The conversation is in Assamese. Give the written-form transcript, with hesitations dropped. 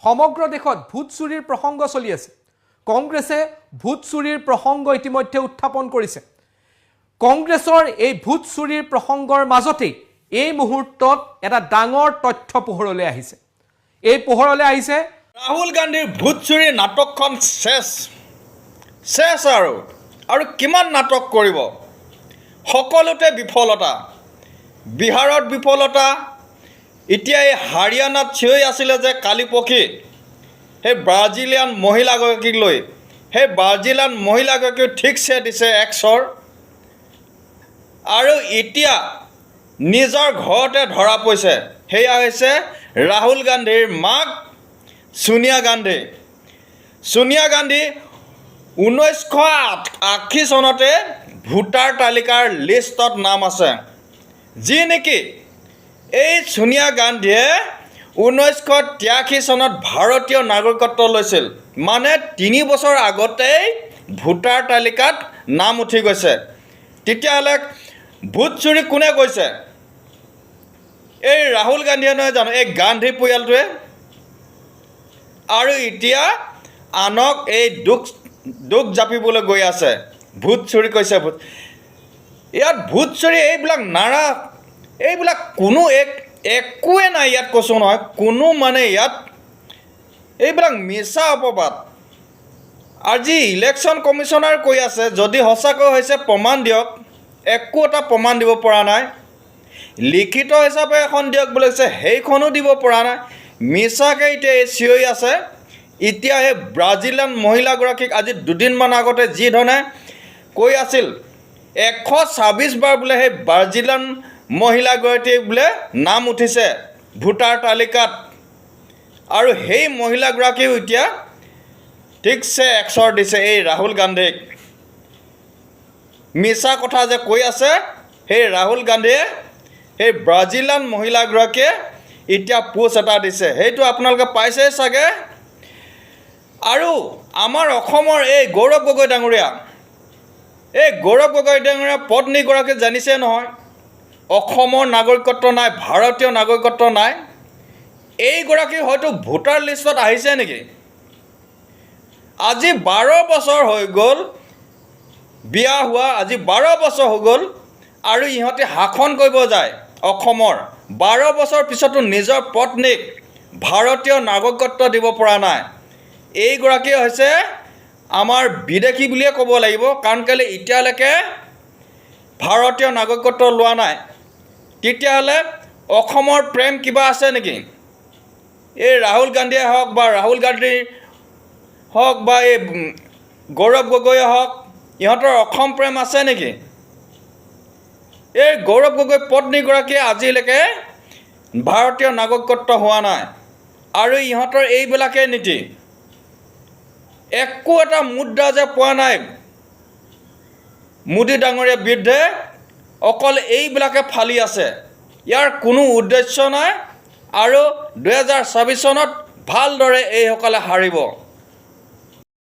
সমগ্ৰ দেশত ভোট চুৰিৰ প্ৰসংগ চলি আছে। কংগ্ৰেছে ভোট চুৰিৰ প্ৰসংগ ইতিমধ্যে উত্থাপন কৰিছে। কংগ্ৰেছৰ এই ভোট চুৰিৰ প্ৰসংগৰ মাজতেই এই মুহূৰ্তত এটা ডাঙৰ তথ্য পোহৰলৈ আহিছে। এই পোহৰলৈ আহিছে। ৰাহুল গান্ধীৰ ভোট চুৰি নাটকখন শেষ, শেষ। আৰু কিমান নাটক কৰিব? সকলোতে বিফলতা। বিহাৰত বিফলতা, এতিয়া এই হাৰিয়ানাত চিঞৰি আছিলে যে কালি পৰহি সেই ব্ৰাজিলিয়ান মহিলাগৰাকীক লৈ, সেই ব্ৰাজিলিয়ান মহিলাগৰাকীও ঠিকছে দিছে এক চৰ। আৰু এতিয়া নিজৰ ঘৰতে ধৰা পৰিছে। সেয়া হৈছে ৰাহুল গান্ধীৰ মাক ছোনিয়া গান্ধী। ছোনিয়া গান্ধী 1980 চনতে ভোটাৰ তালিকাৰ লিষ্টত নাম আছে। যি নেকি এই ছোনিয়া গান্ধীয়ে 1983 চনত ভাৰতীয় নাগৰিকত্ব লৈছিল, মানে 3 বছৰ আগতেই ভোটাৰ তালিকাত নাম উঠি গৈছে। তেতিয়াহ'লে ভোট চুৰি কোনে কৰিছে? এই ৰাহুল গান্ধীয়ে নহয় জানো? এই গান্ধী পৰিয়ালটোৱে। আৰু এতিয়া আনক এই দুখ জাপিবলৈ গৈ আছে, ভোট চুৰি কৰিছে। ভোট ইয়াত ভোট চুৰি এইবিলাক নাৰা, এইবিলাক কোনো একোৱে নাই ইয়াত। কৈছোঁ নহয়, কোনো মানে ইয়াত এইবিলাক মিছা অপবাদ। আজি ইলেকশ্যন কমিশ্যনাৰ কৈ আছে, যদি সঁচাকৈ হৈছে প্ৰমাণ দিয়ক। একো এটা প্ৰমাণ দিব পৰা নাই। লিখিত হিচাপে এখন দিয়ক বুলি কৈছে, সেইখনো দিব পৰা নাই। মিছাকৈ এতিয়া এই চিঞৰি আছে। এতিয়া সেই ব্ৰাজিলিয়ান মহিলাগৰাকীক আজি দুদিনমান আগতে যি ধৰণে কৈ আছিল, 126 বাৰ বোলে সেই ব্ৰাজিলিয়ান মহিলাগৰাকীৰ বোলে নাম উঠিছে ভোটাৰ তালিকাত। আৰু সেই মহিলাগৰাকীও এতিয়া ঠিকছে একচৰ দিছে এই ৰাহুল গান্ধীক। মিছা কথা যে কৈ আছে সেই ৰাহুল গান্ধীয়ে, সেই ব্ৰাজিলিয়ান মহিলাগৰাকীয়ে এতিয়া পোষ্ট এটা দিছে, সেইটো আপোনালোকে পাইছেই চাগে। আৰু আমাৰ অসমৰ এই গৌৰৱ গগৈ ডাঙৰীয়া, এই গৌৰৱ গগৈ ডাঙৰীয়া পত্নীগৰাকী জানিছে নহয়, অসমৰ নাগৰিকত্ব নাই, ভাৰতীয় নাগৰিকত্ব নাই। এইগৰাকী হয়তো ভোটাৰ লিষ্টত আহিছে নেকি? আজি 12 বছৰ হৈ গ'ল বিয়া হোৱা, আজি 12 বছৰ হৈ গ'ল আৰু ইহঁতে শাসন কৰিব যায় অসমৰ। 12 বছৰ পিছতো নিজৰ পত্নীক ভাৰতীয় নাগৰিকত্ব দিব পৰা নাই। এইগৰাকী হৈছে আমাৰ বিদেশী বুলিয়ে ক'ব লাগিব, কাৰণ কেলৈ এতিয়ালৈকে ভাৰতীয় নাগৰিকত্ব লোৱা নাই। তেতিয়াহ'লে অসমৰ প্ৰেম কিবা আছে নেকি? এই ৰাহুল গান্ধীয়ে হওক বা ৰাহুল গান্ধীৰ হওক বা এই গৌৰৱ গগৈয়ে হওক, ইহঁতৰ অসম প্ৰেম আছে নেকি? এই গৌৰৱ গগৈ পত্নীগৰাকীয়ে আজিলৈকে ভাৰতীয় নাগৰিকত্ব হোৱা নাই আৰু ইহঁতৰ এইবিলাকেই নীতি। একো এটা মুদ্ৰা যে পোৱা নাই মোদী ডাঙৰীয়াৰ বিৰুদ্ধে, অকল এইবিলাকে ফালি আছে। ইয়াৰ কোনো উদ্দেশ্য নাই আৰু 2026 চনত ভালদৰে এইসকলে হাৰিব।